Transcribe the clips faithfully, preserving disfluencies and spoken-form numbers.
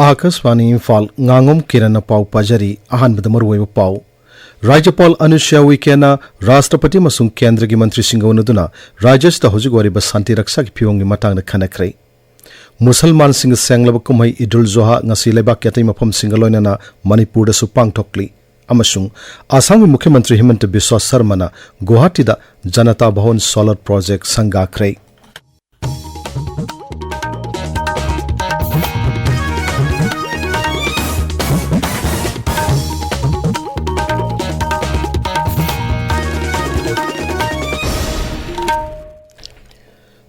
ꯑꯥꯀꯥꯁꯕꯥꯅꯤ ꯏꯝꯐꯥꯜ, ꯉꯥꯉꯣꯝ ꯀꯤꯔꯟꯅ ꯄꯥꯎ ꯄꯥꯖꯔꯤ꯫ ꯑꯍꯥꯟꯕꯗ ꯃꯔꯨꯑꯣꯏꯕ ꯄꯥꯎ꯫ ꯔꯥꯖ꯭ꯌꯄꯥꯜ ꯑꯅꯨꯁ꯭ꯌꯥ ꯎꯏꯀꯦꯅ ꯔꯥꯁꯇ꯭ꯔꯄꯇꯤ ꯑꯃꯁꯨꯡ ꯀꯦꯟꯗ꯭ꯔꯒꯤ ꯃꯟꯇ꯭ꯔꯤꯁꯤꯡꯒ ꯎꯅꯗꯨꯅ ꯔꯥꯖ꯭ꯌꯁꯤꯗ ꯍꯧꯖꯤꯛ ꯑꯣꯏꯔꯤꯕ ꯁꯥꯟꯇꯤ ꯔꯛꯁꯥꯒꯤ ꯐꯤꯕꯝꯒꯤ ꯃꯇꯥꯡꯗ ꯈꯟꯅꯈ꯭ꯔꯦ꯫ ꯃꯨꯁꯜꯃꯥꯟꯁꯤꯡꯒ ꯁꯦꯡꯂꯕ ꯀꯨꯝꯍꯩ ꯏꯗꯨꯜ ꯖꯨꯍꯥ ꯉꯁꯤ ꯂꯩꯕꯥꯛꯀꯤ ꯑꯇꯩ ꯃꯐꯝꯁꯤꯡꯒ ꯂꯣꯏꯅꯅ ꯃꯅꯤꯄꯨꯔꯗꯁꯨ ꯄꯥꯡꯊꯣꯛꯂꯤ꯫ ꯑꯃꯁꯨꯡ ꯑꯁꯥꯝꯒꯤ ꯃꯨꯈ꯭ꯌ ꯃꯟꯇ꯭ꯔꯤ ꯍꯤꯃꯟꯇ ꯕꯤꯁ꯭ꯋꯥ ꯁꯔꯃꯅ ꯒꯨꯋꯥꯍꯥꯇꯤꯗ ꯖꯅꯇꯥ ꯚꯋꯟ ꯁꯣꯂꯔ ꯄ꯭ꯔꯣꯖꯦꯛ ꯁꯪꯒꯥꯈ꯭ꯔꯦ꯫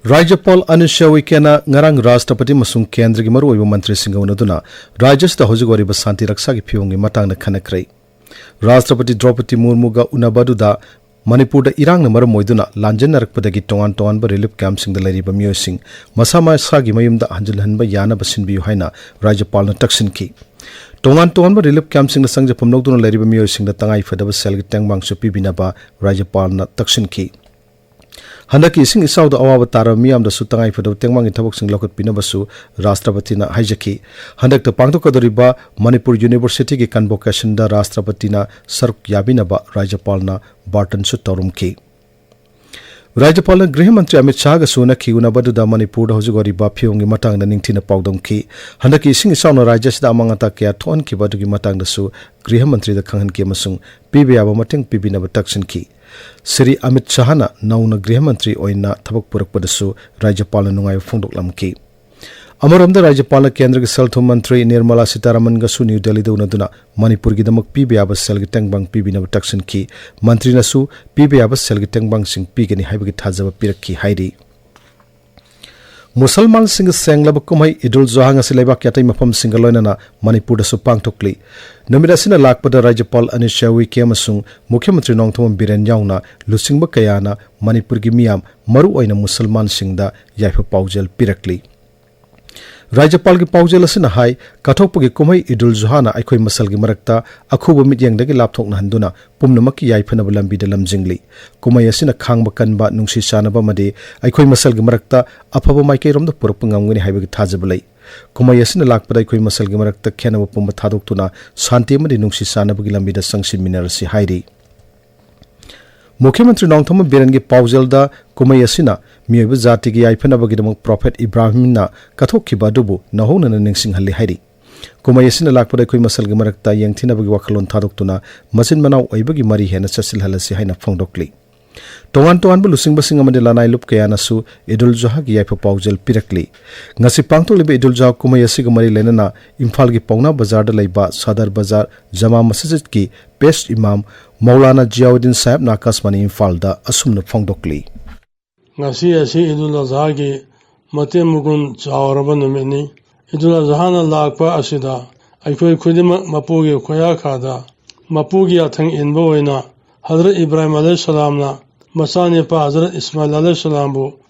ꯔꯥꯖ꯭ꯌꯄꯥꯜ ꯑꯅꯨꯁ꯭ꯌꯥ ꯎꯏꯀꯦꯅ ꯉꯔꯥꯡ ꯔꯥꯁꯇ꯭ꯔꯄꯇꯤ ꯑꯃꯁꯨꯡ ꯀꯦꯟꯗ꯭ꯔꯒꯤ ꯃꯔꯨꯑꯣꯏꯕ ꯃꯟꯇ꯭ꯔꯤꯁꯤꯡꯒ ꯎꯅꯗꯨꯅ ꯔꯥꯖ꯭ꯌꯁꯤꯗ ꯍꯧꯖꯤꯛ ꯑꯣꯏꯔꯤꯕ ꯁꯥꯟꯇꯤ ꯔꯛꯁꯥꯒꯤ ꯐꯤꯕꯝꯒꯤ ꯃꯇꯥꯡꯗ ꯈꯟꯅꯈ꯭ꯔꯦ꯫ ꯔꯥꯁꯇ꯭ꯔꯄꯇꯤ ꯗ꯭ꯔꯧꯄꯗꯤ ꯃꯨꯔꯃꯨꯒ ꯎꯅꯕꯗꯨꯗ ꯃꯅꯤꯄꯨꯔꯗ ꯏꯔꯥꯡꯅ ꯃꯔꯝ ꯑꯣꯏꯗꯨꯅ ꯂꯥꯟꯖꯦꯟꯅꯔꯛꯄꯗꯒꯤ ꯇꯣꯉꯥꯟ ꯇꯣꯉꯥꯟꯕ ꯔꯤꯂꯤꯐ ꯀꯦꯝꯞꯁꯤꯡꯗ ꯂꯩꯔꯤꯕ ꯃꯤꯑꯣꯏꯁꯤꯡ ꯃꯁꯥ ꯃꯁꯥꯒꯤ ꯃꯌꯨꯝꯗ ꯍꯟꯖꯤꯜꯍꯟꯕ ꯌꯥꯅꯕ ꯁꯤꯟꯕꯤꯌꯨ ꯍꯥꯏꯅ ꯔꯥꯖ꯭ꯌꯄꯥꯜꯅ ꯇꯛꯁꯤꯟꯈꯤ꯫ ꯇꯣꯉꯥꯟ ꯇꯣꯉꯥꯟꯕ ꯔꯤꯂꯤꯐ ꯀꯦꯝꯞꯁꯤꯡꯗ ꯆꯪꯖꯐꯝ ꯂꯧꯗꯨꯅ ꯂꯩꯔꯤꯕ ꯃꯤꯑꯣꯏꯁꯤꯡꯗ ꯇꯉꯥꯏꯐꯗꯕ ꯁꯦꯜꯒꯤ ꯇꯦꯡꯕꯥꯡꯁꯨ ꯄꯤꯕꯤꯅꯕ ꯔꯥꯖ꯭ꯌꯄꯥꯜꯅ ꯇꯛꯁꯤꯟꯈꯤ꯫ ꯍꯟꯗꯛꯀꯤ ꯏꯁꯤꯡ ꯏꯆꯥꯎꯗ ꯑꯋꯥꯕ ꯇꯥꯔꯕ ꯃꯤꯌꯥꯝꯗꯁꯨ ꯇꯉꯥꯏꯐꯗꯕ ꯇꯦꯡꯕꯥꯡꯒꯤ ꯊꯕꯛꯁꯤꯡ ꯂꯧꯈꯠꯄꯤꯅꯕꯁꯨ ꯔꯥꯁꯇ꯭ꯔꯄꯇꯤꯅ ꯍꯥꯏꯖꯈꯤ꯫ ꯍꯟꯗꯛꯇ ꯄꯥꯡꯊꯣꯛꯀꯗꯧꯔꯤꯕ ꯃꯅꯤꯄꯨꯔ ꯌꯨꯅꯤꯚꯔꯁꯤꯇꯤꯒꯤ ꯀꯟꯚꯣꯀꯦꯁꯟꯗ ꯔꯥꯁꯇ꯭ꯔꯄꯇꯤꯅ ꯁꯔꯨꯛ ꯌꯥꯕꯤꯅꯕ ꯔꯥꯖ꯭ꯌꯄꯥꯜꯅ ꯕꯥꯔꯇꯟꯁꯨ ꯇꯧꯔꯝꯈꯤ꯫ ꯔꯥꯖ꯭ꯌꯄꯥꯜꯅ ꯒ꯭ꯔꯤꯍ ꯃꯟꯇ꯭ꯔꯤ ꯑꯃꯤꯠ ꯁꯥꯍꯒꯁꯨ ꯎꯅꯈꯤ꯫ ꯎꯅꯕꯗꯨꯗ ꯃꯅꯤꯄꯨꯔꯗ ꯍꯧꯖꯤꯛ ꯑꯣꯏꯔꯤꯕ ꯐꯤꯕꯝꯒꯤ ꯃꯇꯥꯡꯗ ꯅꯤꯡꯊꯤꯅ ꯄꯥꯎꯗꯝꯈꯤ꯫ ꯍꯟꯗꯛꯀꯤ ꯏꯁꯤꯡ ꯏꯆꯥꯎꯅ ꯔꯥꯖ꯭ꯌ ꯑꯁꯤꯗ ꯑꯃꯥꯡ ꯑꯇꯥ ꯀꯌꯥ ꯊꯣꯛꯍꯟꯈꯤꯕ ꯑꯗꯨꯒꯤ ꯃꯇꯥꯡꯗꯁꯨ ꯒ꯭ꯔꯤꯍ ꯃꯟꯇ꯭ꯔꯤꯗ ꯈꯪꯍꯟꯈꯤ ꯑꯃꯁꯨꯡ ꯄꯤꯕ ꯌꯥꯕ ꯃꯇꯦꯡ ꯄꯤꯕꯤꯅꯕ ꯇꯛꯁꯤꯟꯈꯤ꯫ ꯁ꯭ꯔꯤ ꯑꯃꯤꯠ ꯁꯥꯍꯅ ꯅꯧꯅ ꯒ꯭ꯔꯤꯍ ꯃꯟꯇ꯭ꯔꯤ ꯑꯣꯏꯅ ꯊꯕꯛ ꯄꯨꯔꯛꯄꯗꯁꯨ ꯔꯥꯖ꯭ꯌꯄꯥꯜꯅ ꯅꯨꯡꯉꯥꯏꯕ ꯐꯣꯡꯗꯣꯛꯂꯝꯈꯤ꯫ ꯑꯃꯔꯣꯝꯗ ꯔꯥꯖ꯭ꯌꯄꯥꯜꯅ ꯀꯦꯟꯗ꯭ꯔꯒꯤ ꯁꯦꯜ ꯊꯨꯝ ꯃꯟꯇ꯭ꯔꯤ ꯅꯤꯔꯃꯂꯥ ꯁꯤꯇꯥꯔꯥꯃꯟꯒꯁꯨ ꯅ꯭ꯌꯨ ꯗꯦꯜꯂꯤꯗ ꯎꯅꯗꯨꯅ ꯃꯅꯤꯄꯨꯔꯒꯤꯗꯃꯛ ꯄꯤꯕ ꯌꯥꯕ ꯁꯦꯜꯒꯤ ꯇꯦꯡꯕꯥꯡ ꯄꯤꯕꯤꯅꯕ ꯇꯛꯁꯤꯟꯈꯤ꯫ ꯃꯟꯇ꯭ꯔꯤꯅꯁꯨ ꯄꯤꯕ ꯌꯥꯕ ꯁꯦꯜꯒꯤ ꯇꯦꯡꯕꯥꯡꯁꯤꯡ ꯄꯤꯒꯅꯤ ꯍꯥꯏꯕꯒꯤ ꯊꯥꯖꯕ ꯄꯤꯔꯛꯈꯤ ꯍꯥꯏꯔꯤ꯫ ꯃꯨꯁꯜꯃꯥꯟꯁꯤꯡꯒꯤ ꯁꯦꯡꯂꯕ ꯀꯨꯝꯍꯩ ꯏꯗꯨꯜ ꯖꯨꯍꯥ ꯉꯁꯤ ꯂꯩꯕꯥꯛꯀꯤ ꯑꯇꯩ ꯃꯐꯝꯁꯤꯡꯒ ꯂꯣꯏꯅꯅ ꯃꯅꯤꯄꯨꯔꯗꯁꯨ ꯄꯥꯡꯊꯣꯛꯂꯤ꯫ ꯅꯨꯃꯤꯠ ꯑꯁꯤꯅ ꯂꯥꯛꯄꯗ ꯔꯥꯖ꯭ꯌꯄꯥꯜ ꯑꯅꯤꯁ꯭ꯌꯥ ꯎꯏꯀꯦ ꯑꯃꯁꯨꯡ ꯃꯨꯈ꯭ꯌ ꯃꯟꯇ꯭ꯔꯤ ꯅꯣꯡꯊꯣꯝꯕꯝ ꯕꯤꯔꯦꯟ ꯌꯥꯎꯅ ꯂꯨꯆꯤꯡꯕ ꯀꯌꯥꯅ ꯃꯅꯤꯄꯨꯔꯒꯤ ꯃꯤꯌꯥꯝ, ꯃꯔꯨꯑꯣꯏꯅ ꯃꯨꯁꯜꯃꯥꯟꯁꯤꯡꯗ ꯌꯥꯏꯐ ꯄꯥꯎꯖꯦꯜ ꯄꯤꯔꯛꯂꯤ꯫ ꯔꯥꯖ꯭ꯌꯄꯥꯜꯒꯤ ꯄꯥꯎꯖꯦꯜ ꯑꯁꯤꯅ ꯍꯥꯏ, ꯀꯠꯊꯣꯛꯄꯒꯤ ꯀꯨꯝꯍꯩ ꯏꯗꯨꯜ ꯖꯨꯍꯥꯅ ꯑꯩꯈꯣꯏ ꯃꯁꯜꯒꯤ ꯃꯔꯛꯇ ꯑꯈꯨꯕ ꯃꯤꯠꯌꯦꯡꯗꯒꯤ ꯂꯥꯞꯊꯣꯛꯅꯍꯟꯗꯨꯅ ꯄꯨꯝꯅꯃꯛꯀꯤ ꯌꯥꯏꯐꯅꯕ ꯂꯝꯕꯤꯗ ꯂꯝꯖꯤꯡꯂꯤ꯫ ꯀꯨꯝꯍꯩ ꯑꯁꯤꯅ ꯈꯥꯡꯕ ꯀꯟꯕ, ꯅꯨꯡꯁꯤ ꯆꯥꯟꯅꯕ ꯑꯃꯗꯤ ꯑꯩꯈꯣꯏ ꯃꯁꯜꯒꯤ ꯃꯔꯛꯇ ꯑꯐꯕ ꯃꯥꯏꯀꯩꯔꯣꯝꯗ ꯄꯨꯔꯛꯄ ꯉꯝꯒꯅꯤ ꯍꯥꯏꯕꯒꯤ ꯊꯥꯖꯕ ꯂꯩ꯫ ꯀꯨꯝꯍꯩ ꯑꯁꯤꯅ ꯂꯥꯛꯄꯗ ꯑꯩꯈꯣꯏ ꯃꯁꯜꯒꯤ ꯃꯔꯛꯇ ꯈꯦꯟꯅꯕ ꯄꯨꯝꯕ ꯊꯥꯗꯣꯛꯇꯨꯅ ꯁꯥꯟꯇꯤ ꯑꯃꯗꯤ ꯅꯨꯡꯁꯤ ꯆꯥꯟꯅꯕꯒꯤ ꯂꯝꯕꯤꯗ ꯆꯪꯁꯤꯟꯃꯤꯟꯅꯔꯁꯤ ꯍꯥꯏꯔꯤ꯫ ꯃꯨꯈ꯭ꯌ ꯃꯟꯇ꯭ꯔꯤ ꯅꯣꯡꯊꯣꯝꯕꯝ ꯕꯤꯔꯦꯟꯒꯤ ꯄꯥꯎꯖꯦꯜꯗ ꯀꯨꯝꯍꯩ ꯑꯁꯤꯅ ꯃꯤꯑꯣꯏꯕ ꯖꯥꯇꯤꯒꯤ ꯌꯥꯏꯐꯅꯕꯒꯤꯗꯃꯛ ꯄ꯭ꯔꯣꯐꯦꯠ ꯏꯕ꯭ꯔꯥꯍꯤꯝꯅ ꯀꯠꯊꯣꯛꯈꯤꯕ ꯑꯗꯨꯕꯨ ꯅꯧꯍꯧꯅꯅ ꯅꯤꯡꯁꯤꯡꯍꯜꯂꯤ ꯍꯥꯏꯔꯤ꯫ ꯀꯨꯝꯍꯩ ꯑꯁꯤꯅ ꯂꯥꯛꯄꯗ ꯑꯩꯈꯣꯏ ꯃꯁꯜꯒꯤ ꯃꯔꯛꯇ ꯌꯦꯡꯊꯤꯅꯕꯒꯤ ꯋꯥꯈꯜꯂꯣꯟ ꯊꯥꯗꯣꯛꯇꯨꯅ ꯃꯆꯤꯟ ꯃꯅꯥꯎ ꯑꯣꯏꯕꯒꯤ ꯃꯔꯤ ꯍꯦꯟꯅ ꯆꯠꯁꯤꯜꯍꯜꯂꯁꯤ ꯍꯥꯏꯅ ꯐꯣꯡꯗꯣꯛꯂꯤ꯫ ꯇꯣꯉꯥꯟ ꯇꯣꯉꯥꯟꯕ ꯂꯨꯆꯤꯡꯕꯁꯤꯡ ꯑꯃꯗꯤ ꯂꯅꯥꯏ ꯂꯨꯞ ꯀꯌꯥꯅꯁꯨ ꯏꯗꯨꯜ ꯖꯨꯍꯥꯒꯤ ꯌꯥꯏꯐ ꯄꯥꯎꯖꯦꯜ ꯄꯤꯔꯛꯂꯤ꯫ ꯉꯁꯤ ꯄꯥꯡꯊꯣꯛꯂꯤꯕ ꯏꯗꯨꯜ ꯖꯨꯍꯥ ꯀꯨꯝꯍꯩ ꯑꯁꯤꯒ ꯃꯔꯤ ꯂꯩꯅꯅ ꯏꯝꯐꯥꯜꯒꯤ ꯄꯥꯎꯅꯥ ꯕꯖꯥꯔꯗ ꯂꯩꯕ ꯁꯗꯔ ꯕꯖꯥꯔ ꯖꯃꯥ ꯃꯁꯖꯤꯗꯀꯤ ꯄꯦꯁ ꯏꯃꯥꯝ ꯃꯧꯂꯥꯅꯥ ꯖꯤꯌꯥꯎꯗꯤꯟ ꯁꯥꯍꯦꯕꯅ ꯑꯀꯥꯁꯕꯥꯅꯤ ꯏꯝꯐꯥꯜꯗ ꯑꯁꯨꯝꯅ ꯐꯣꯡꯗꯣꯛꯂꯤ꯫ ꯉꯁꯤ ꯑꯁꯤ ꯏꯗꯨꯜ ꯑꯖꯍꯥꯒꯤ ꯃꯇꯤꯛ ꯃꯒꯨꯟ ꯆꯥꯎꯔꯕ ꯅꯨꯃꯤꯠꯅꯤ꯫ ꯏꯗꯨꯜ ꯑꯖꯍꯥꯅ ꯂꯥꯛꯄ ꯑꯁꯤꯗ ꯑꯩꯈꯣꯏ ꯈꯨꯗꯤꯡꯃꯛ ꯃꯄꯨꯒꯤ ꯈꯨꯌꯥꯈꯥꯗ ꯃꯄꯨꯒꯤ ꯌꯥꯊꯪ ꯏꯟꯕ ꯑꯣꯏꯅ ꯍꯖꯔꯠ ꯏꯕ꯭ꯔꯥꯍꯤꯝ ꯑꯂꯩꯍꯤꯁꯁꯂꯥꯝꯅ ꯃꯆꯥꯅꯤꯄꯥ ꯍꯖꯔꯠ ꯏꯁꯃꯥꯏꯜ ꯑꯂꯩꯍꯤꯁꯁꯂꯥꯝꯕꯨ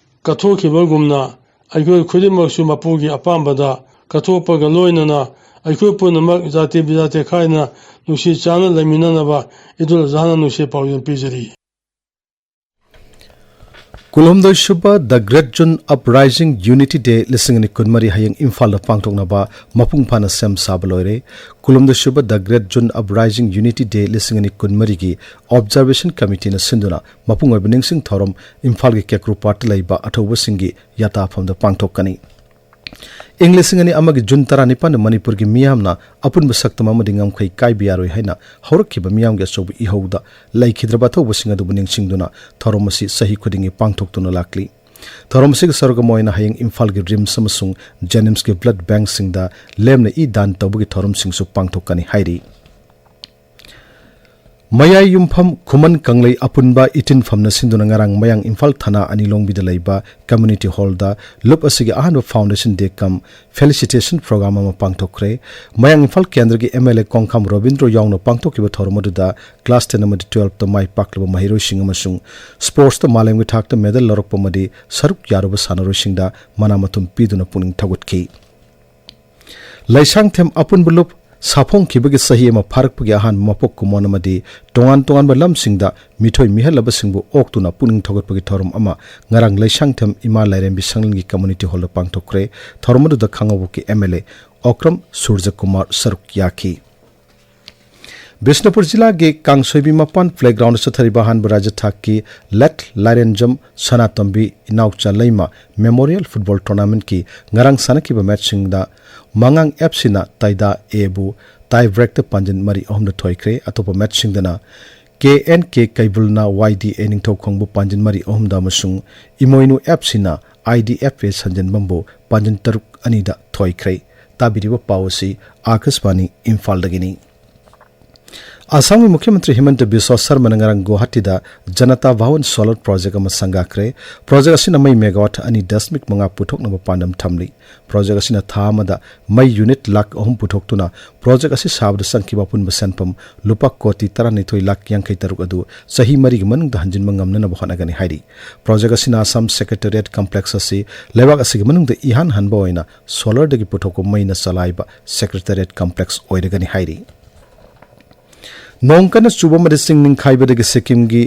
ꯀꯠꯊꯣꯛꯈꯤꯕꯒꯨꯝꯅ ꯑꯩꯈꯣꯏ ꯈꯨꯗꯤꯡꯃꯛꯁꯨ ꯃꯄꯨꯒꯤ ꯑꯄꯥꯝꯕꯗ ꯀꯠꯊꯣꯛꯄꯒ ꯂꯣꯏꯅꯅ ꯑꯩꯈꯣꯏ ꯄꯨꯝꯅꯃꯛ ꯖꯥꯇꯤ ꯕꯤꯖꯥꯇꯤ ꯈꯥꯏꯅ ꯅꯨꯡꯁꯤ ꯆꯥꯟꯅ ꯂꯩꯃꯤꯟꯅꯅꯕ ꯏꯗꯨꯜ ꯑꯖꯍꯥꯅ ꯅꯨꯡꯁꯤ ꯄꯥꯎꯖꯦꯜ ꯄꯤꯖꯔꯤ꯫ ꯀꯨꯟꯍꯨꯝꯗꯣꯏ ꯁꯨꯕ The Great June Uprising Unity Day ꯂꯤꯁꯤꯡ ꯑꯅꯤ ꯀꯨꯟꯃꯔꯤ ꯍꯌꯦꯡ ꯏꯝꯐꯥꯜꯗ ꯄꯥꯡꯊꯣꯛꯅꯕ ꯃꯄꯨꯡ ꯐꯥꯅ ꯁꯦꯝ ꯁꯥꯕ ꯂꯣꯏꯔꯦ꯫ ꯀꯨꯟꯍꯨꯝꯗꯣꯏ ꯁꯨꯕ The Great June Uprising Unity Day ꯂꯤꯁꯤꯡ ꯑꯅꯤ ꯀꯨꯟꯃꯔꯤꯒꯤ Observation Committeeꯅ ꯁꯤꯟꯗꯨꯅ ꯃꯄꯨꯡ ꯑꯣꯏꯕ ꯅꯤꯡꯁꯤꯡ ꯊꯧꯔꯝ ꯏꯝꯐꯥꯜꯒꯤ ꯀꯦꯀ꯭ꯔꯨ ꯄꯥꯠꯇ ꯂꯩꯕ ꯑꯊꯧꯕꯁꯤꯡꯒꯤ ꯌꯥꯇꯥꯐꯝꯗ ꯄꯥꯡꯊꯣꯛꯀꯅꯤ꯫ ꯏꯪ ꯂꯤꯁꯤꯡ ꯑꯅꯤ ꯑꯃꯒꯤ ꯖꯨꯟ ꯇꯔꯥꯅꯤꯄꯥꯟꯗ ꯃꯅꯤꯄꯨꯔꯒꯤ ꯃꯤꯌꯥꯝꯅ ꯑꯄꯨꯟꯕ ꯁꯛꯇꯝ ꯑꯃꯗꯤ ꯉꯝꯈꯩ ꯀꯥꯏꯕ ꯌꯥꯔꯣꯏ ꯍꯥꯏꯅ ꯍꯧꯔꯛꯈꯤꯕ ꯃꯤꯌꯥꯝꯒꯤ ꯑꯆꯧꯕ ꯏꯍꯧꯗ ꯂꯩꯈꯤꯗ꯭ꯔꯕ ꯑꯊꯧꯕꯁꯤꯡ ꯑꯗꯨꯕꯨ ꯅꯤꯡꯁꯤꯡꯗꯨꯅ ꯊꯧꯔꯝ ꯑꯁꯤ ꯆꯍꯤ ꯈꯨꯗꯤꯡꯒꯤ ꯄꯥꯡꯊꯣꯛꯇꯨꯅ ꯂꯥꯛꯂꯤ꯫ ꯊꯧꯔꯝ ꯑꯁꯤꯒꯤ ꯁꯔꯨꯛ ꯑꯃ ꯑꯣꯏꯅ ꯍꯌꯦꯡ ꯏꯝꯐꯥꯜꯒꯤ ꯔꯤꯝꯁ ꯑꯃꯁꯨꯡ ꯖꯦꯅꯤꯝꯁꯀꯤ ꯕ꯭ꯂꯗ ꯕꯦꯡꯁꯤꯡꯗ ꯂꯦꯝꯅ ꯏ ꯗꯥꯟ ꯇꯧꯕꯒꯤ ꯊꯧꯔꯝꯁꯤꯡꯁꯨ ꯄꯥꯡꯊꯣꯛꯀꯅꯤ ꯍꯥꯏꯔꯤ꯫ ꯃꯌꯥꯏ ꯌꯨꯝꯐꯝ ꯈꯨꯃꯟ ꯀꯪꯂꯩ ꯑꯄꯨꯟꯕ ꯏꯇꯤꯟꯐꯝꯅ ꯁꯤꯟꯗꯨꯅ ꯉꯔꯥꯡ ꯃꯌꯥꯡ ꯏꯝꯐꯥꯜ ꯊꯅꯥ ꯑꯅꯤ ꯂꯣꯡꯕꯤꯗ ꯂꯩꯕ ꯀꯝꯃ꯭ꯌꯨꯅꯤꯇꯤ ꯍꯣꯜꯗ ꯂꯨꯞ ꯑꯁꯤꯒꯤ ꯑꯍꯥꯟꯕ foundation day cum felicitation program ꯑꯃ ꯄꯥꯡꯊꯣꯛꯈ꯭ꯔꯦ꯫ ꯃꯌꯥꯡ ꯏꯝꯐꯥꯜ ꯀꯦꯟꯗ꯭ꯔꯒꯤ MLA ꯀꯣꯡꯈꯥꯝ ꯔꯣꯕꯤꯟꯗ꯭ꯔꯣ ꯌꯥꯎꯅ ꯄꯥꯡꯊꯣꯛꯈꯤꯕ ꯊꯧꯔꯝ ꯑꯗꯨꯗ class ten ꯑꯃꯗꯤ twelveꯇ ꯃꯥꯏ ꯄꯥꯛꯂꯕ ꯃꯍꯩꯔꯣꯏꯁꯤꯡ ꯑꯃꯁꯨꯡ sportsꯇ ꯃꯥꯂꯦꯝꯒꯤ ꯊꯥꯛꯇ medal ꯂꯧꯔꯛꯄ ꯑꯃꯗꯤ ꯁꯔꯨꯛ ꯌꯥꯔꯨꯕ ꯁꯥꯟꯅꯔꯣꯏꯁꯤꯡꯗ ꯃꯅꯥ ꯃꯊꯨꯝ ꯄꯤꯗꯨꯅ ꯄꯨꯛꯅꯤꯡ ꯊꯧꯒꯠꯈꯤ꯫ ꯂꯩꯁꯥꯡꯊꯦꯝ ꯑꯄꯨꯟꯕ ꯂꯨꯞ ꯁꯥꯐꯣꯡꯈꯤꯕꯒꯤ ꯆꯍꯤ ꯑꯃ ꯐꯥꯔꯛꯄꯒꯤ ꯑꯍꯥꯟꯕ ꯃꯄꯣꯛ ꯀꯨꯝꯑꯣꯟ ꯑꯃꯗꯤ ꯇꯣꯉꯥꯟ ꯇꯣꯉꯥꯟꯕ ꯂꯝꯁꯤꯡꯗ ꯃꯤꯊꯣꯏ ꯃꯤꯍꯦꯜꯂꯕꯁꯤꯡꯕꯨ ꯑꯣꯛꯇꯨꯅ ꯄꯨꯛꯅꯤꯡ ꯊꯧꯒꯠꯄꯒꯤ ꯊꯧꯔꯝ ꯑꯃ ꯉꯔꯥꯡ ꯂꯩꯁꯥꯡꯊꯦꯝ ꯏꯃꯥ ꯂꯥꯏꯔꯦꯝꯕꯤ ꯁꯪꯂꯦꯟꯒꯤ ꯀꯝꯃ꯭ꯌꯨꯅꯤꯇꯤ ꯍꯣꯜꯗ ꯄꯥꯡꯊꯣꯛꯈ꯭ꯔꯦ꯫ ꯊꯧꯔꯝ ꯑꯗꯨꯗ ꯈꯥꯡꯉꯕꯣꯛꯀꯤ ꯑꯦꯝ ꯑꯦꯜ ꯑꯦ ꯑꯣꯀ꯭ꯔꯝ ꯁꯨꯔꯖꯀꯨꯃꯥꯔ ꯁꯔꯨꯛ ꯌꯥꯈꯤ꯫ ꯕꯤꯁꯅꯨꯄꯨꯔ ꯖꯤꯂꯥꯒꯤ ꯀꯥꯡꯁꯣꯏꯕꯤ ꯃꯄꯥꯟ ꯄ꯭ꯂꯦꯒ꯭ꯔꯥꯎꯟꯗ ꯆꯠꯊꯔꯤꯕ ꯑꯍꯥꯟꯕ ꯔꯥꯖ꯭ꯌ ꯊꯥꯛꯀꯤ ꯂꯦꯠ ꯂꯥꯏꯔꯦꯟꯖꯝ ꯁꯅꯥꯇꯣꯝꯕꯤ ꯏꯅꯥꯎꯆꯥ ꯂꯩꯃ ꯃꯦꯃꯣꯔꯤꯌꯦꯜ ꯐꯨꯠꯕꯣꯜ ꯇꯣꯔꯅꯥꯃꯦꯟꯠꯀꯤ ꯉꯔꯥꯡ ꯁꯥꯟꯅꯈꯤꯕ ꯃꯦꯠꯁꯁꯤꯡꯗ ꯃꯉꯥꯡ ꯑꯦꯐ ꯁꯤꯅ ꯇꯥꯏꯗꯥ ꯑꯦꯕꯨ ꯇꯥꯏ ꯕ꯭ꯔꯦꯛꯇ ꯄꯥꯟꯖꯤꯟ ꯃꯔꯤ ꯑꯍꯨꯝꯗ ꯊꯣꯏꯈ꯭ꯔꯦ꯫ ꯑꯇꯣꯞꯄ ꯃꯦꯠꯁꯁꯤꯡꯗꯅ ꯀꯦ ꯑꯦꯟ ꯀꯦ ꯀꯩꯕꯨꯜꯅ ꯋꯥꯏ ꯗꯤ ꯑꯦ ꯅꯤꯡꯊꯧꯈꯣꯡꯕꯨ ꯄꯥꯟꯖꯤꯟ ꯃꯔꯤ ꯑꯍꯨꯝꯗ ꯑꯃꯁꯨꯡ ꯏꯃꯣꯏꯅꯨ ꯑꯦꯐ ꯁꯤꯅ ꯑꯥꯏ ꯗꯤ ꯑꯦꯐ ꯑꯦ ꯁꯟꯖꯦꯟꯕꯝꯕꯨ ꯄꯥꯟꯖꯤꯟ ꯇꯔꯨꯛ ꯑꯅꯤꯗ ꯊꯣꯏꯈ꯭ꯔꯦ꯫ ꯇꯥꯕꯤꯔꯤꯕ ꯄꯥꯎ ꯑꯁꯤ ꯑꯥꯀꯥꯁꯕꯥꯅꯤ ꯏꯝꯐꯥꯜꯗꯒꯤꯅꯤ꯫ ꯑꯁꯥꯝꯒꯤ ꯃꯨꯈ꯭ꯌ ꯃꯟꯇ꯭ꯔꯤ ꯍꯤꯃꯟꯇ ꯕꯤꯁ꯭ꯋ ꯁꯔꯃꯅ ꯉꯔꯥꯡ ꯒꯨꯋꯥꯍꯥꯇꯤꯗ ꯖꯅꯇꯥ ꯚꯥꯋꯟ ꯁꯣꯂꯔ ꯄ꯭ꯔꯣꯖꯦꯛ ꯑꯃ ꯁꯪꯒꯥꯈ꯭ꯔꯦ꯫ ꯄ꯭ꯔꯣꯖꯦꯛ ꯑꯁꯤꯅ ꯃꯩ ꯃꯦꯒꯥꯋꯥꯠ ꯑꯅꯤ ꯗꯁꯃꯤꯛ ꯃꯉꯥ ꯄꯨꯊꯣꯛꯅꯕ ꯄꯥꯟꯗꯝ ꯊꯝꯂꯤ꯫ ꯄ꯭ꯔꯣꯖꯦꯛ ꯑꯁꯤꯅ ꯊꯥ ꯑꯃꯗ ꯃꯩ ꯌꯨꯅꯤꯠ ꯂꯥꯈ ꯑꯍꯨꯝ ꯄꯨꯊꯣꯛꯇꯨꯅ ꯄ꯭ꯔꯣꯖꯦꯛ ꯑꯁꯤ ꯁꯥꯕꯗ ꯆꯪꯈꯤꯕ ꯑꯄꯨꯟꯕ ꯁꯦꯟꯐꯝ ꯂꯨꯄꯥ ꯀꯣꯇꯤ ꯇꯔꯥꯅꯤꯊꯣꯏ ꯂꯥꯈ ꯌꯥꯡꯈꯩ ꯇꯔꯨꯛ ꯑꯗꯨ ꯆꯍꯤ ꯃꯔꯤꯒꯤ ꯃꯅꯨꯡꯗ ꯍꯟꯖꯤꯟꯕ ꯉꯝꯅꯅꯕ ꯍꯣꯠꯅꯒꯅꯤ ꯍꯥꯏꯔꯤ꯫ ꯄ꯭ꯔꯣꯖꯦꯛ ꯑꯁꯤꯅ ꯑꯁꯥꯝ ꯁꯦꯀ꯭ꯔꯦꯇꯔꯤꯌꯦꯠ ꯀꯝꯄ꯭ꯂꯦꯛꯁ ꯑꯁꯤ ꯂꯩꯕꯥꯛ ꯑꯁꯤꯒꯤ ꯃꯅꯨꯡꯗ ꯏꯍꯥꯟ ꯍꯥꯟꯕ ꯑꯣꯏꯅ ꯁꯣꯂꯔꯗꯒꯤ ꯄꯨꯊꯣꯛꯄ ꯃꯩꯅ ꯆꯂꯥꯏꯕ ꯁꯦꯀ꯭ꯔꯦꯇꯔꯤꯌꯦꯠ ꯀꯝꯄ꯭ꯂꯦꯛꯁ ꯑꯣꯏꯔꯒꯅꯤ ꯍꯥꯏꯔꯤ꯫ ꯅꯣꯡ ꯀꯟꯅ ꯆꯨꯕ ꯑꯃꯗꯤ ꯆꯤꯡ ꯅꯤꯡꯈꯥꯏꯕꯗꯒꯤ ꯁꯤꯛꯀꯤꯝꯒꯤ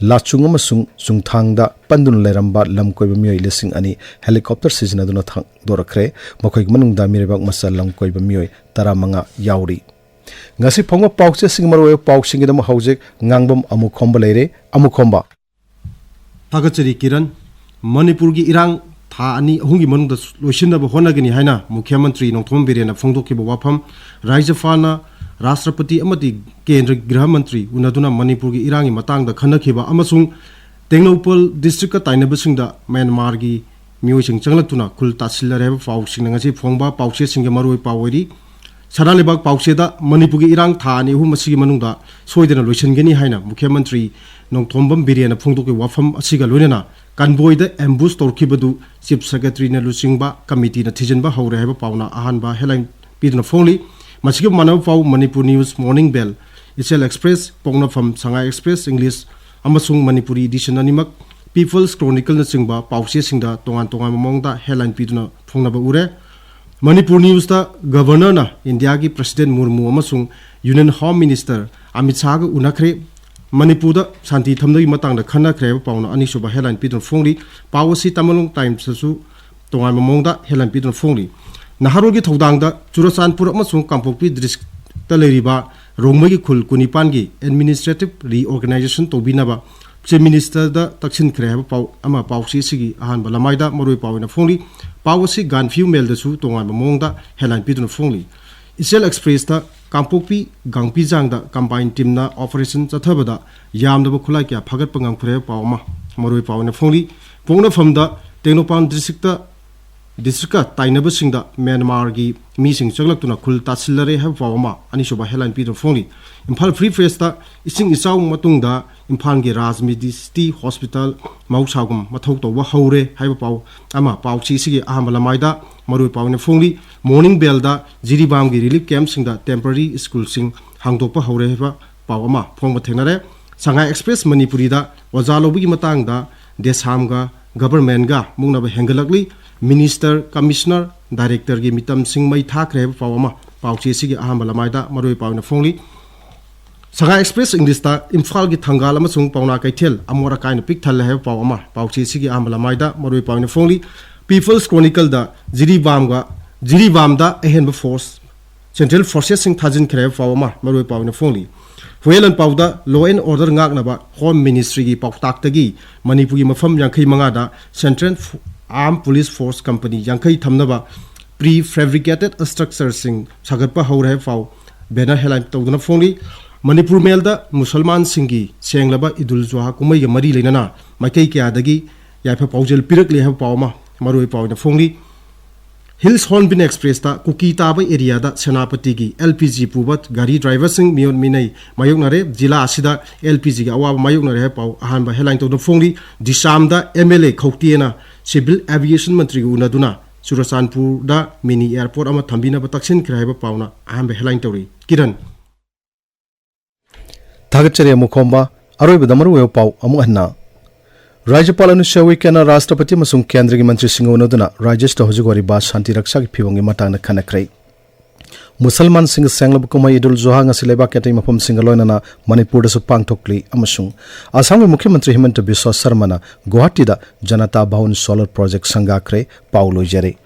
ꯂꯥꯆꯨꯡ ꯑꯃꯁꯨꯡ ꯆꯨꯡꯊꯥꯡꯗ ꯄꯟꯗꯨꯅ ꯂꯩꯔꯝꯕ ꯂꯝꯀꯣꯏꯕ ꯃꯤꯑꯣꯏ ꯂꯤꯁꯤꯡ ꯑꯅꯤ ꯍꯦꯂꯤꯀꯣꯞꯇꯔ ꯁꯤꯖꯤꯟꯅꯗꯨꯅ ꯊꯥꯡꯗꯣꯔꯛꯈ꯭ꯔꯦ꯫ ꯃꯈꯣꯏꯒꯤ ꯃꯅꯨꯡꯗ ꯃꯤꯔꯩꯕꯥꯛ ꯃꯆꯥ ꯂꯝꯀꯣꯏꯕ ꯃꯤꯑꯣꯏ ꯇꯔꯥꯃꯉꯥ ꯌꯥꯎꯔꯤ꯫ ꯉꯁꯤ ꯐꯪꯕ ꯄꯥꯎꯆꯦꯁꯤꯡꯒꯤ ꯃꯔꯨꯑꯣꯏꯕ ꯄꯥꯎꯁꯤꯡꯒꯤꯗꯃꯛ ꯍꯧꯖꯤꯛ ꯉꯥꯡꯕꯝ ꯑꯃꯨꯈꯣꯝꯕ ꯂꯩꯔꯦ꯫ ꯑꯃꯨꯈꯣꯝꯕ꯫ ꯊꯥꯒꯠꯆꯔꯤ ꯀꯤꯔꯟ꯫ ꯃꯅꯤꯄꯨꯔꯒꯤ ꯏꯔꯥꯡ ꯊꯥ ꯑꯅꯤ ꯑꯍꯨꯝꯒꯤ ꯃꯅꯨꯡꯗ ꯂꯣꯏꯁꯤꯟꯅꯕ ꯍꯣꯠꯅꯒꯅꯤ ꯍꯥꯏꯅ ꯃꯨꯈ꯭ꯌ ꯃꯟꯇ꯭ꯔꯤ ꯅꯣꯡꯊꯣꯝꯕꯝ ꯕꯤꯔꯦꯟꯅ ꯐꯣꯡꯗꯣꯛꯈꯤꯕ ꯋꯥꯐꯝ ꯔꯥꯖ꯭ꯌꯄꯥꯜꯅ ꯔꯥꯁꯇ꯭ꯔꯄꯇꯤ ꯑꯃꯗꯤ ꯀꯦꯟꯗ꯭ꯔ ꯒ꯭ꯔꯤꯍ ꯃꯟꯇ꯭ꯔꯤ ꯎꯅꯗꯨꯅ ꯃꯅꯤꯄꯨꯔꯒꯤ ꯏꯔꯥꯡꯒꯤ ꯃꯇꯥꯡꯗ ꯈꯟꯅꯈꯤꯕ ꯑꯃꯁꯨꯡ ꯇꯦꯡꯅꯧꯄꯜ ꯗꯤꯁꯇ꯭ꯔꯤꯛꯀ ꯇꯥꯏꯅꯕꯁꯤꯡꯗ ꯃ꯭ꯌꯥꯟꯃꯥꯔꯒꯤ ꯃꯤꯑꯣꯏꯁꯤꯡ ꯆꯪꯂꯛꯇꯨꯅ ꯈꯨꯜ ꯇꯥꯁꯤꯜꯂꯔꯦ ꯍꯥꯏꯕ ꯄꯥꯎꯁꯤꯡꯅ ꯉꯁꯤ ꯐꯣꯡꯕ ꯄꯥꯎꯆꯦꯁꯤꯡꯒꯤ ꯃꯔꯨꯑꯣꯏꯕ ꯄꯥꯎ ꯑꯣꯏꯔꯤ꯫ ꯁꯅꯥ ꯂꯩꯕꯥꯛ ꯄꯥꯎꯆꯦꯗ ꯃꯅꯤꯄꯨꯔꯒꯤ ꯏꯔꯥꯡ ꯊꯥ ꯑꯅꯤ ꯑꯍꯨꯝ ꯑꯁꯤꯒꯤ ꯃꯅꯨꯡꯗ ꯁꯣꯏꯗꯅ ꯂꯣꯏꯁꯤꯟꯒꯅꯤ ꯍꯥꯏꯅ ꯃꯨꯈ꯭ꯌ ꯃꯟꯇ꯭ꯔꯤ ꯅꯣꯡꯊꯣꯝꯕꯝ ꯕꯤꯔꯦꯟꯅ ꯐꯣꯡꯗꯣꯛꯈꯤꯕ ꯋꯥꯐꯝ ꯑꯁꯤꯒ ꯂꯣꯏꯅꯅ ꯀꯟꯕꯣꯏꯗ ꯑꯦꯝꯕꯨꯁ ꯇꯧꯔꯛꯈꯤꯕꯗꯨ ꯆꯤꯐ ꯁꯦꯀ꯭ꯔꯦꯇꯔꯤꯅ ꯂꯨꯆꯤꯡꯕ ꯀꯃꯤꯇꯤꯅ ꯊꯤꯖꯤꯟꯕ ꯍꯧꯔꯦ ꯍꯥꯏꯕ ꯄꯥꯎꯅ ꯑꯍꯥꯟꯕ ꯍꯦꯗꯂꯥꯏꯟ ꯄꯤꯗꯨꯅ ꯐꯣꯡꯂꯤ꯫ ꯃꯁꯤꯒ ꯃꯥꯟꯅꯕ ꯄꯥꯎ ꯃꯅꯤꯄꯨꯔ ꯅ꯭ꯌꯨꯁ, ꯃꯣꯔꯅꯤꯡ ꯕꯦꯜ, ꯏꯆꯦꯜ ꯑꯦꯛꯁꯄ꯭ꯔꯦꯁ, ꯄꯣꯛꯅꯐꯝ, ꯁꯉꯥꯏ ꯑꯦꯛꯁꯄ꯭ꯔꯦꯁ ꯏꯪꯂꯤꯁ ꯑꯃꯁꯨꯡ ꯃꯅꯤꯄꯨꯔꯤ ꯏꯗꯤꯁꯟ ꯑꯅꯤꯃꯛ, ꯄꯤꯄꯜꯁ ꯀ꯭ꯔꯣꯅꯤꯀꯜꯅꯆꯤꯡꯕ ꯄꯥꯎꯆꯦꯁꯤꯡꯗ ꯇꯣꯉꯥꯟ ꯇꯣꯉꯥꯟꯕ ꯃꯑꯣꯡꯗ ꯍꯦꯗꯂꯥꯏꯟ ꯄꯤꯗꯨꯅ ꯐꯣꯡꯅꯕ ꯎꯔꯦ꯫ ꯃꯅꯤꯄꯨꯔ ꯅ꯭ꯌꯨꯁꯇ ꯒꯕꯔꯅꯔꯅ ꯏꯟꯗꯤꯌꯥꯒꯤ ꯄ꯭ꯔꯁꯤꯗꯦꯟ ꯃꯨꯔꯃꯨ ꯑꯃꯁꯨꯡ ꯌꯨꯅꯤꯌꯟ ꯍꯣꯝ ꯃꯤꯅꯤꯁꯇꯔ ꯑꯃꯤꯠ ꯁꯥꯍꯒ ꯎꯅꯈ꯭ꯔꯦ꯫ ꯃꯅꯤꯄꯨꯔꯗ ꯁꯥꯟꯇꯤ ꯊꯝꯕꯒꯤ ꯃꯇꯥꯡꯗ ꯈꯟꯅꯈ꯭ꯔꯦ ꯍꯥꯏꯕ ꯄꯥꯎꯅ ꯑꯅꯤꯁꯨꯕ ꯍꯦꯗꯂꯥꯏꯟ ꯄꯤꯗꯨꯅ ꯐꯣꯡꯂꯤ꯫ ꯄꯥꯎ ꯑꯁꯤ ꯇꯃꯦꯡꯂꯣꯡ ꯇꯥꯏꯝꯁꯇꯁꯨ ꯇꯣꯉꯥꯟꯕ ꯃꯑꯣꯡꯗ ꯍꯦꯗꯂꯥꯏꯟ ꯄꯤꯗꯨꯅ ꯐꯣꯡꯂꯤ꯫ ꯅꯍꯥꯔꯣꯜꯒꯤ ꯊꯧꯗꯥꯡꯗ ꯆꯨꯔꯆꯥꯟꯄꯨꯔ ꯑꯃꯁꯨꯡ ꯀꯥꯡꯄꯣꯛꯄꯤ ꯗꯤꯁꯇ꯭ꯔꯤꯛꯇ ꯂꯩꯔꯤꯕ ꯔꯣꯡꯃꯩꯒꯤ ꯈꯨꯜ ꯀꯨꯟꯅꯤꯄꯥꯟꯒꯤ ꯑꯦꯗꯃꯤꯅꯤꯁꯇ꯭ꯔꯦꯇꯤꯚ ꯔꯤꯑꯣꯔꯒꯅꯥꯏꯖꯦꯁꯟ ꯇꯧꯕꯤꯅꯕ ꯆꯤꯐ ꯃꯤꯅꯤꯁꯇꯔꯗ ꯇꯛꯁꯤꯟꯈ꯭ꯔꯦ ꯍꯥꯏꯕ ꯄꯥꯎ ꯑꯃ ꯄꯥꯎꯆꯦ ꯑꯁꯤꯒꯤ ꯑꯍꯥꯟꯕ ꯂꯃꯥꯏꯗ ꯃꯔꯨꯑꯣꯏ ꯄꯥꯎ ꯑꯣꯏꯅ ꯐꯣꯡꯂꯤ꯫ ꯄꯥꯎ ꯑꯁꯤ ꯒꯥꯟꯐꯤꯌꯨ ꯃꯦꯜꯗꯁꯨ ꯇꯣꯉꯥꯟꯕ ꯃꯑꯣꯡꯗ ꯍꯦꯗꯂꯥꯏꯟ ꯄꯤꯗꯨꯅ ꯐꯣꯡꯂꯤ꯫ ꯏꯆꯦꯜ ꯑꯦꯛꯁꯄ꯭ꯔꯦꯁꯇ ꯀꯥꯡꯄꯣꯛꯄꯤ ꯒꯥꯡꯄꯤꯖꯥꯡꯗ ꯀꯝꯕꯥꯏꯟ ꯇꯤꯝꯅ ꯑꯣꯄꯔꯦꯁꯟ ꯆꯠꯊꯕꯗ ꯌꯥꯝꯗꯕ ꯈꯨꯠꯂꯥꯏ ꯀꯌꯥ ꯐꯥꯒꯠꯄ ꯉꯝꯈ꯭ꯔꯦ ꯍꯥꯏꯕ ꯄꯥꯎ ꯑꯃ ꯃꯔꯨꯑꯣꯏ ꯄꯥꯎ ꯑꯣꯏꯅ ꯐꯣꯡꯂꯤ꯫ ꯄꯣꯛꯅꯐꯝꯗ ꯇꯦꯡꯅꯧꯄꯜ ꯗꯤꯁꯇ꯭ꯔꯤꯛꯇ ꯗꯤꯁꯇ꯭ꯔꯤꯛꯀ ꯇꯥꯏꯅꯕꯁꯤꯡꯗ ꯃ꯭ꯌꯥꯟꯃꯥꯔꯒꯤ ꯃꯤꯁꯤꯡ ꯆꯪꯂꯛꯇꯨꯅ ꯈꯨꯜ ꯇꯥꯁꯤꯜꯂꯔꯦ ꯍꯥꯏꯕ ꯄꯥꯎ ꯑꯃ ꯑꯅꯤꯁꯨꯕ ꯍꯦꯗꯂꯥꯏꯟ ꯄꯤꯗꯨꯅ ꯐꯣꯡꯂꯤ꯫ ꯏꯝꯐꯥꯜ ꯐ꯭ꯔꯤ ꯄ꯭ꯔꯦꯁꯇ ꯏꯁꯤꯡ ꯏꯆꯥꯎ ꯃꯇꯨꯡꯗ ꯏꯝꯐꯥꯜꯒꯤ ꯔꯥꯖ ꯃꯦꯗꯤꯁꯤꯇꯤ ꯍꯣꯁꯄꯤꯇꯥꯜ ꯃꯍꯧꯁꯥꯒꯨꯝ ꯃꯊꯧ ꯇꯧꯕ ꯍꯧꯔꯦ ꯍꯥꯏꯕ ꯄꯥꯎ ꯑꯃ ꯄꯥꯎꯆꯦ ꯑꯁꯤꯒꯤ ꯑꯍꯥꯟꯕ ꯂꯃꯥꯏꯗ ꯃꯔꯨꯑꯣꯏ ꯄꯥꯎ ꯑꯣꯏꯅ ꯐꯣꯡꯂꯤ꯫ ꯃꯣꯔꯅꯤꯡ ꯕꯦꯜꯗ ꯖꯤꯔꯤꯕꯥꯝꯒꯤ ꯔꯤꯂꯤꯐ ꯀꯦꯝꯞꯁꯤꯡꯗ ꯇꯦꯝꯄꯔꯔꯤ ꯁ꯭ꯀꯨꯜꯁꯤꯡ ꯍꯥꯡꯗꯣꯛꯄ ꯍꯧꯔꯦ ꯍꯥꯏꯕ ꯄꯥꯎ ꯑꯃ ꯐꯣꯡꯕ ꯊꯦꯡꯅꯔꯦ꯫ ꯁꯉꯥꯏ ꯑꯦꯛꯁꯄ꯭ꯔꯦꯁ ꯃꯅꯤꯄꯨꯔꯤꯗ ꯑꯣꯖꯥ ꯂꯧꯕꯒꯤ ꯃꯇꯥꯡꯗ ꯗꯦꯁꯥꯝꯒ ꯒꯕꯔꯃꯦꯟꯒ ꯃꯨꯛꯅꯕ ꯍꯦꯟꯒꯠꯂꯛꯂꯤ꯫ ꯃꯤꯅꯤꯁꯇꯔ, ꯀꯃꯤꯁꯅꯔ, ꯗꯥꯏꯔꯦꯛꯇꯔꯒꯤ ꯃꯤꯇꯝꯁꯤꯡ ꯃꯩ ꯊꯥꯈ꯭ꯔꯦ ꯍꯥꯏꯕ ꯄꯥꯎ ꯑꯃ ꯄꯥꯎꯆꯦ ꯑꯁꯤꯒꯤ ꯑꯍꯥꯟꯕ ꯂꯃꯥꯏꯗ ꯃꯔꯨꯑꯣꯏ ꯄꯥꯎ ꯑꯣꯏꯅ ꯐꯣꯡꯂꯤ꯫ ꯁꯉꯥꯏ ꯑꯦꯛꯁꯄ꯭ꯔꯦꯁ ꯏꯪꯂꯤꯁꯇ ꯏꯝꯐꯥꯜꯒꯤ ꯊꯪꯒꯥꯜ ꯑꯃꯁꯨꯡ ꯄꯥꯎꯅꯥ ꯀꯩꯊꯦꯜ ꯑꯃꯣꯠ ꯑꯀꯥꯏꯅ ꯄꯤꯛ ꯊꯜꯂꯦ ꯍꯥꯏꯕ ꯄꯥꯎ ꯑꯃ ꯄꯥꯎꯆꯦ ꯑꯁꯤꯒꯤ ꯑꯍꯥꯟꯕ ꯂꯃꯥꯏꯗ ꯃꯔꯨꯑꯣꯏ ꯄꯥꯎ ꯑꯣꯏꯅ ꯐꯣꯡꯂꯤ꯫ ꯄꯤꯄꯜꯁ ꯀ꯭ꯔꯣꯅꯤꯀꯜꯗ ꯖꯤꯔꯤꯕꯥꯝꯒ ꯖꯤꯔꯤꯕꯥꯝꯗ ꯑꯍꯦꯟꯕ ꯐꯣꯔꯁ, ꯁꯦꯟꯇ꯭ꯔꯦꯜ ꯐꯣꯔꯁꯦꯁꯁꯤꯡ ꯊꯥꯖꯤꯟꯈ꯭ꯔꯦ ꯍꯥꯏꯕ ꯄꯥꯎ ꯑꯃ ꯃꯔꯨꯑꯣꯏ ꯄꯥꯎ ꯑꯣꯏꯅ ꯐꯣꯡꯂꯤ꯫ Huiyen ꯂꯥꯟꯄꯥꯎꯗ law and order ꯉꯥꯛꯅꯕ home ꯃꯤꯅꯤꯁꯇ꯭ꯔꯤꯒꯤ ꯄꯥꯎꯇꯥꯛꯇꯒꯤ ꯃꯅꯤꯄꯨꯔꯒꯤ ꯃꯐꯝ ꯌꯥꯡꯈꯩ ꯃꯉꯥꯗ ꯁꯦꯟꯇ꯭ꯔꯦꯜ ꯑꯥꯔꯝ ꯄꯨꯂꯤꯁ ꯐꯣꯔꯁ ꯀꯝꯄꯅꯤ ꯌꯥꯡꯈꯩ ꯊꯝꯅꯕ ꯄ꯭ꯔꯤ ꯐꯦꯕ꯭ꯔꯤꯀꯦꯇꯦꯠ ꯁ꯭ꯇ꯭ꯔꯛꯆꯔꯁꯤꯡ ꯁꯥꯒꯠꯄ ꯍꯧꯔꯦ ꯍꯥꯏꯕ ꯄꯥꯎ ꯕꯦꯅꯔ ꯍꯦꯗꯂꯥꯏꯟ ꯇꯧꯗꯨꯅ ꯐꯣꯡꯂꯤ꯫ ꯃꯅꯤꯄꯨꯔ ꯃꯦꯜꯗ ꯃꯨꯁꯜꯃꯥꯟꯁꯤꯡꯒꯤ ꯁꯦꯡꯂꯕ ꯏꯗꯨꯜ ꯖꯨꯍꯥ ꯀꯨꯝꯍꯩꯒ ꯃꯔꯤ ꯂꯩꯅꯅ ꯃꯥꯏꯀꯩ ꯀꯌꯥꯗꯒꯤ ꯌꯥꯏꯐ ꯄꯥꯎꯖꯦꯜ ꯄꯤꯔꯛꯂꯤ ꯍꯥꯏꯕ ꯄꯥꯎ ꯑꯃ ꯃꯔꯨꯑꯣꯏ ꯄꯥꯎ ꯑꯣꯏꯅ ꯐꯣꯡꯂꯤ꯫ ꯍꯤꯜꯁ ꯍꯣꯔꯟꯕꯤꯜ ꯑꯦꯛꯁꯄ꯭ꯔꯦꯁꯇ ꯀꯨꯀꯤ ꯇꯥꯕ ꯑꯦꯔꯤꯌꯥꯗ ꯁꯦꯅꯥꯄꯇꯤꯒꯤ ꯑꯦꯜ ꯄꯤ ꯖꯤ ꯄꯨꯕ ꯒꯥꯔꯤ ꯗ꯭ꯔꯥꯏꯚꯔꯁꯤꯡ ꯃꯤꯑꯣꯠ ꯃꯤꯅꯩ ꯃꯥꯌꯣꯛꯅꯔꯦ꯫ ꯖꯤꯂꯥ ꯑꯁꯤꯗ ꯑꯦꯜ ꯄꯤ ꯖꯤꯒꯤ ꯑꯋꯥꯕ ꯃꯥꯌꯣꯛꯅꯔꯦ ꯍꯥꯏꯕ ꯄꯥꯎ ꯑꯍꯥꯟꯕ ꯍꯦꯗꯂꯥꯏꯟ ꯇꯧꯗꯨꯅ ꯐꯣꯡꯂꯤ꯫ ꯗꯤꯁꯥꯝꯗ ꯑꯦꯝ ꯑꯦꯜ ꯑꯦ ꯈꯧꯇꯦꯅ ꯁꯤꯚꯤꯜ ꯑꯦꯚꯤꯌꯦꯁꯟ ꯃꯟꯇ꯭ꯔꯤꯒ ꯎꯅꯗꯨꯅ ꯆꯨꯔꯆꯥꯟꯄꯨꯔꯗ ꯃꯤꯅꯤ ꯑꯦꯌꯔꯄꯣꯔꯠ ꯑꯃ ꯊꯝꯕꯤꯅꯕ ꯇꯛꯁꯤꯟꯈ꯭ꯔꯦ ꯍꯥꯏꯕ ꯄꯥꯎꯅ ꯑꯍꯥꯟꯕ ꯍꯦꯗꯂꯥꯏꯟ ꯇꯧꯔꯤ꯫ ꯀꯤꯔꯟ꯫ ꯊꯥꯒꯠꯆꯔꯤ ꯑꯃꯨꯈꯣꯝꯕ꯫ ꯑꯔꯣꯏꯕꯗ ꯃꯔꯨꯑꯣꯏꯕ ꯄꯥꯎ ꯑꯃꯨꯛ ꯍꯟꯅ꯫ ꯔꯥꯖ꯭ꯌꯄꯥꯜ ꯑꯅꯨꯁꯨꯏꯌꯥ ꯎꯏꯀꯦꯅ ꯔꯥꯁꯇ꯭ꯔꯄꯇꯤ ꯑꯃꯁꯨꯡ ꯀꯦꯟꯗ꯭ꯔꯒꯤ ꯃꯟꯇ꯭ꯔꯤꯁꯤꯡꯒ ꯎꯅꯗꯨꯅ ꯔꯥꯖ꯭ꯌꯁꯤꯗ ꯍꯧꯖꯤꯛ ꯑꯣꯏꯔꯤꯕ ꯁꯥꯟꯇꯤ ꯔꯛꯁꯥꯒꯤ ꯐꯤꯕꯝꯒꯤ ꯃꯇꯥꯡꯗ ꯈꯟꯅꯈ꯭ꯔꯦ꯫ ꯃꯨꯁꯜꯃꯥꯟꯁꯤꯡꯒꯤ ꯁꯦꯡꯂꯕ ꯀꯨꯝꯍꯩ ꯏꯗꯨꯜ ꯖꯨꯍꯥ ꯉꯁꯤ ꯂꯩꯕꯥꯛꯀꯤ ꯑꯇꯩ ꯃꯐꯝꯁꯤꯡꯒ ꯂꯣꯏꯅꯅ ꯃꯅꯤꯄꯨꯔꯗꯁꯨ ꯄꯥꯡꯊꯣꯛꯂꯤ ꯑꯃꯁꯨꯡ ꯑꯁꯥꯝꯒꯤ ꯃꯨꯈ꯭ꯌ ꯃꯟꯇ꯭ꯔꯤ ꯍꯤꯃꯟꯇ ꯕꯤꯁ꯭ꯋ ꯁꯔꯃꯅ ꯒꯨꯋꯥꯍꯥꯇꯤꯗ ꯖꯅꯇꯥ ꯚꯋꯟ ꯁꯣꯂꯔ ꯄ꯭ꯔꯣꯖꯦꯛ ꯁꯪꯒꯥꯈ꯭ꯔꯦ꯫ ꯄꯥꯎ ꯂꯣꯏꯖꯔꯦ꯫